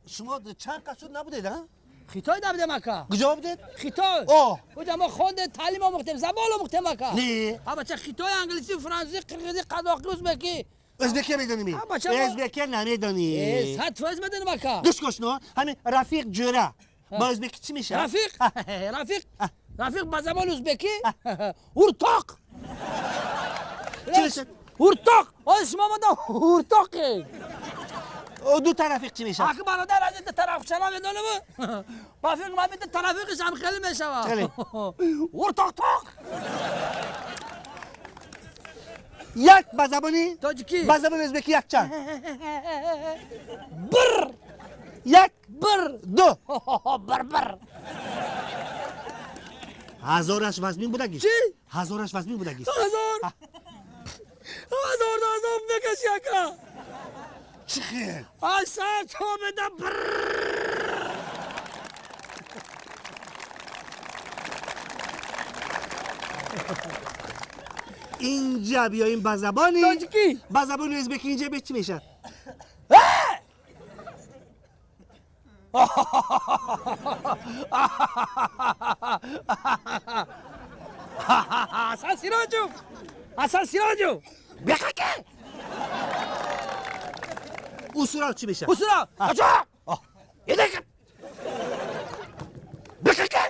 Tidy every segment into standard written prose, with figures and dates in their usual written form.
Шумо чанд кас шуд набудед, а? Хитой набудем, ака. Куҷо будед? Хитой. О! Уҷа мо хондем, таълим омӯхтем, забон омӯхтем, ака. Не. А бача хитой, англисӣ, франсузӣ, қирғизӣ, қазоқӣ, узбекӣ. Ӯзбекия медонӣ? Ӯзбекия намедонӣ. 100% медонем, ака. Гӯш кун, ҳамин рафиқ ҷӯра ба ӯзбекӣ чӣ мешавад? Рафиқ? Рафиқ? Рафиқ ба забони ӯзбекӣ? Уртоқ. Чӣ мешавад? Уртоқ. Оз шумо мода уртоқе. Ду тарафиқ чӣ мешавад? Аки бародар, аз ду тараф чала медонам. Ба фикр ман ду тарафиқиш ҳам хеле мешавад. Уртоқ-тоқ. Як ба забони тоҷикӣ. Ба забони ӯзбекӣ як чанд? Бір. Як. Бір. Ду. Бір бір. Ҳазораш вазмин будагист? Чӣ? Ҳазораш вазмин будагист? Ҳазор. Ҳазор азоб мекаши, ака. Чӣ хел? Аз сар то беда бир. Инҷа биёем ба забони тоҷикӣ. Ба забони ӯзбекӣ инҷа бе чӣ мешавад? Ҳасан Сироҷов, Ҳасан Сироҷов, бехаке. Усурал чӣ мешавад? Усурал аҷа бехаке.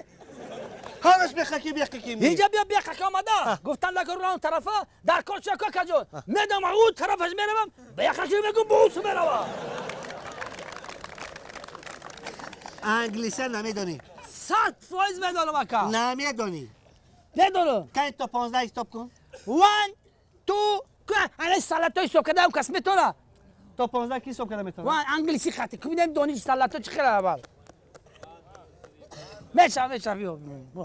Ҳамаш бехаки, бехаки. Инҷа биё, бехаки омада гуфтан накун, он тарафа дар кор чӣ какаҷон медам, ӯ тарафаш меравам, бехаки мегум, бо усу меравам. Англиса намедонӣ? 100% медонам, ака. Намедонӣ. Медонам. Кай то 15 ҳисоб кун. One, two. Ана салато ҳисоб карда кас метона? То 15 ки ҳисоб карда метавонад? Ван англиси хати кубинем, дониш салато чӣ хел аввал. Меша, меша, биё.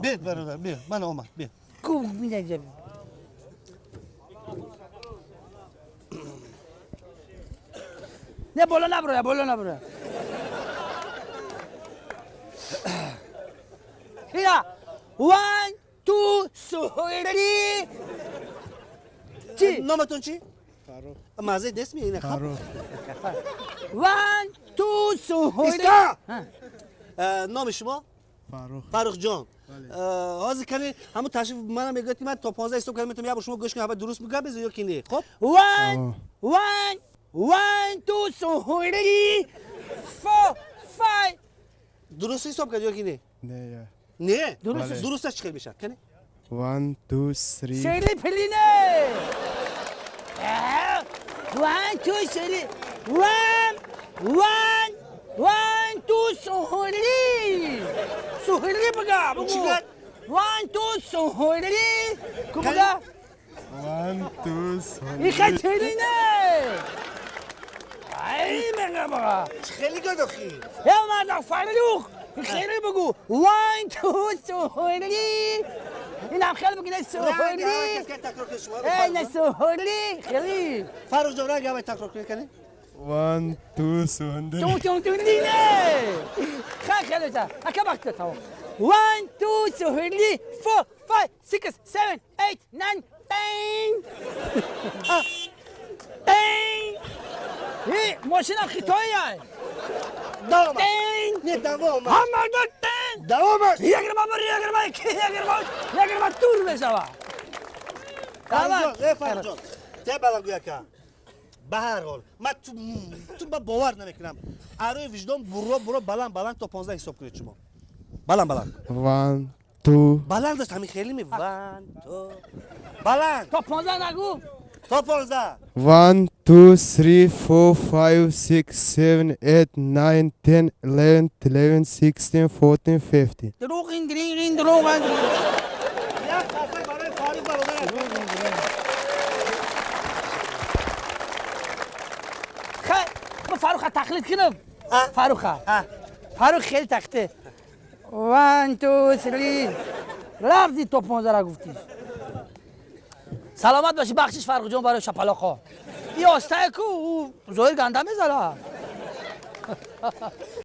Биё, бародар, биё. Ман омад, биё. Ку бинем ҷа. Не, боло наброя, боло наброя. Ина, one, two, three. Чӣ? Номатон чӣ? Фаррух. Маззаи нест ми ина? Фаррух. One, two, three. Иста! Номи шумо? Фаррух. Фаррухҷон. Ҳозир кани ҳамун ташриф манам мегӯяд, ки ман то 15 ҳисоб карда метавонам, як бор шумо гӯш кунед, ҳама дуруст мегӯям ё ки не. Хоб? One, one, one, two, three, four, five. Дуруст ҳисоб кард ё ки не? Не. Не? Дуруст. Дурусташ чӣ хел мешавад? Кани? One, two, three. Сели пилине. One, two, three. One, one, one, two, three. Three бага. Чӣ? One, two, three. Ку бага? One, two, three. Иха чилине. Ай, мега бага. Хеле гӯдохи. Э, мада Фаррух. Хеле бугу. One, two, three. Инам хеле бугу, не three. Эй, не three. Хеле. Фаррух ҷон, ранг ҳамаи такрор кунед, кани? One, two, three. Ту ту ту не. Хай, хеле та. Ака бакта тамом. One, two, three, four, five, six, seven, eight, nine, ten. Ten. Э, мошина хитоия. Давом. Ten. Не, давом. Ҳама ten. Давомаш. Ягирма бір, ягирма икки, ягирма уч, ягирма тур мешава. Фаррухҷон, э Фаррухҷон. Те балангӯ яка. Ба ҳар ҳол, ман ту ба бовар намекунам. Арои виҷдон буро буро баланд баланд то 15 ҳисоб кунед шумо. Баланд баланд. One, two. Баланд аст ҳамин хеле ми one, two. Баланд. То 15 нагу. То 15. One, two, three, four, five, six, seven, eight, nine, 10, 11, 11, 16, 14, 15. Дурӯғин, дирин, дурӯғин. Як қасак барои Фаррух бародар. Хай, ман Фарруха тақлид кунам. Фарруха. Фаррух хеле тахте. One, two, three. Лафзи то 15 ра гуфтӣ. Саломат бошӣ, бахшиш Фаррухҷон барои шапалоқҳо. И остае ку, ӯ зоҳир ганда мезара.